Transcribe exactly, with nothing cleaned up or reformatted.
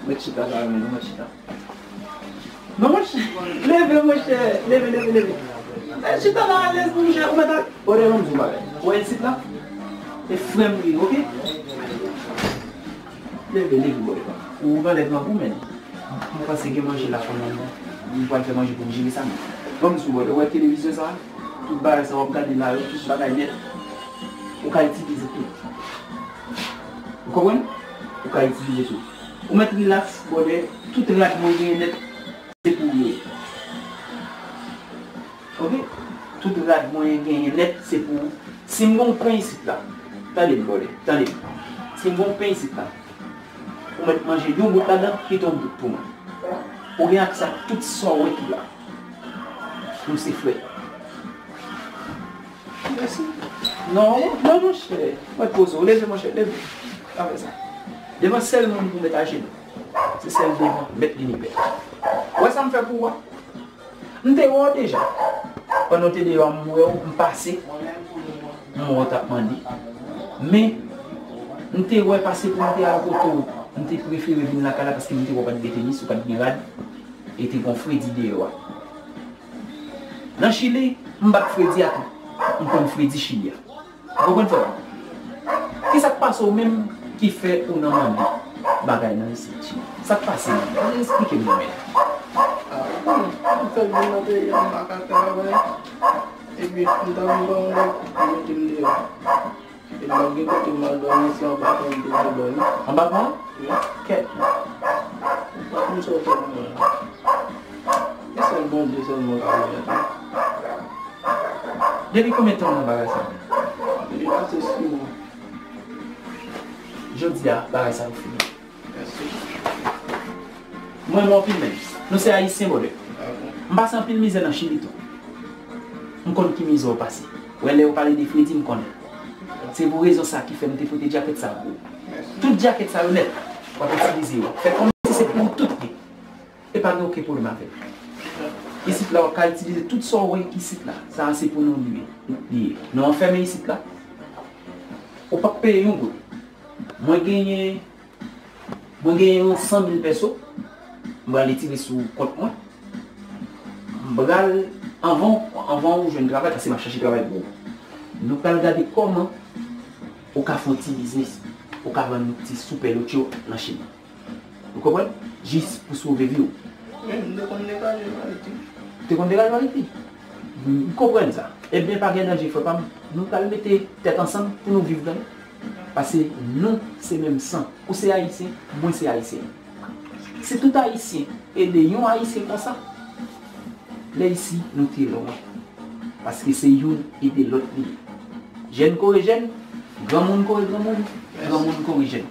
Mèt chita la, men, mèt chita. Non, monchè, leve, monchè, leve, leve, leve. Eh, chita la alèz, monchè, ou mèt al. Brother, ban m di w bagay. Ou wè isit la? E frè m li, oke? Leve, leve, brother. Ou anlè grangou, men. Mwen panse gen manje la kanmenm, non. Mwen pral fè manje pou m jere sa, men. Ban m di w, brother, ou wè televizyon sa? Tout bagay sa w ap gade la yo, tout bagay nèt. Ou ka itilize tout. Ou konprann? Ou ka itilize tout. Ou mèt relax, brother. Tout rad mwen genyen nèt, se pou ou yo ye. Oke? Tout rad mwen genyen nèt, se pou ou. Si m gon pen isit la, tande m, brother, tande m. Si m gon pen isit la, ou mèt manje yon bout ladan, kite yon bout pou mwen. Ou gen aksè ak tout sa w wè ki la. Nou se frè. Mèsi. Non, non, monchè. Mwen poze w. Leve, monchè, leve. Pa fè sa. Devan sèl moun pou mèt ajenou. Se sèl devan Mèt linivè. Ou wè sa m fè pou ou a? M te wè w deja. Pandan w te deyò a, m wè w, m pase. M wè w t ap mande. Men, m te wè pase pou m te al kote w. M te prefere vin lakay la paske m te wè w pa t gen tenis, ou pa t gen rad. E te gon fredi deyò a. Nan Chili, m bat fredi a tou. M konn fredi Chili a. Ou konprann, frè m? Kisa k pase w menm ki fè ou nan mande bagay nan isit, Chili? Sa k pase menm? Esplike m non, men. Ah, ou konnen, m fèk vin nan peyi a, m pa ka travay. Epi, m ta vin ba yon lòt kout pou mete m deyò. E m ap gen kote m al dòmi, se anba pon m te dwe dòmi. Anba pon? Wi. Kèt. M pa konn sa w fè pou mwen la. E sèl Bondye sèlman ka remèt mwen. Depi konbyen tan w nan bagay sa? Depi pase sis mwa. Jodi a, bagay sa yo fini. Mèsi. Mwen renmen w anpil, men. Nou se Ayisyen, brother. M pase anpil mizè nan Chili tou. M konn ki mizè w pase. Wè, lè yo pale de fredi, m konnen. Se pou rezon sa ki fè m te pote djakèt sa pou ou. Tout djakèt sa yo nèt, w ap itilize yo. Fè kòmsi se pou ou tout li. E pa gen okenn pwoblèm avè l. Isit la, w ap ka itilize tout sa w wè isit la. Sa a se pou nou li ye. Li ye. Nou anfèmen isit la. Ou p ap peye yon goud. Mwen genyen Mwen gen yon san mil pèso, m pral retire sou kont mwen. M pral, anvan, anvan ou jwenn travay, paske m ap chache travay pou ou. Nou pral gade kòman ou ka fè yon ti biznis, ou ka vann yon ti soupe lotyo nan Chili. Ou konprann? Jis pou sove vi w. Men, m te konn degaje m Ayiti. Ou te konn degaje w Ayiti? M konprann sa. Ebyen, pa gen danje, frè pa m. Nou pral mete tèt ansanm pou nou viv, tande. Paske nou se menm san. Ou se ayisyen, mwen se ayisyen. Si tout ayisyen ede yon ayisyen konsa, lè isi nou te lwen. Paske se youn ede lòt li ye. Jèn kore jèn, granmoun kore granmoun, granmoun kore jèn.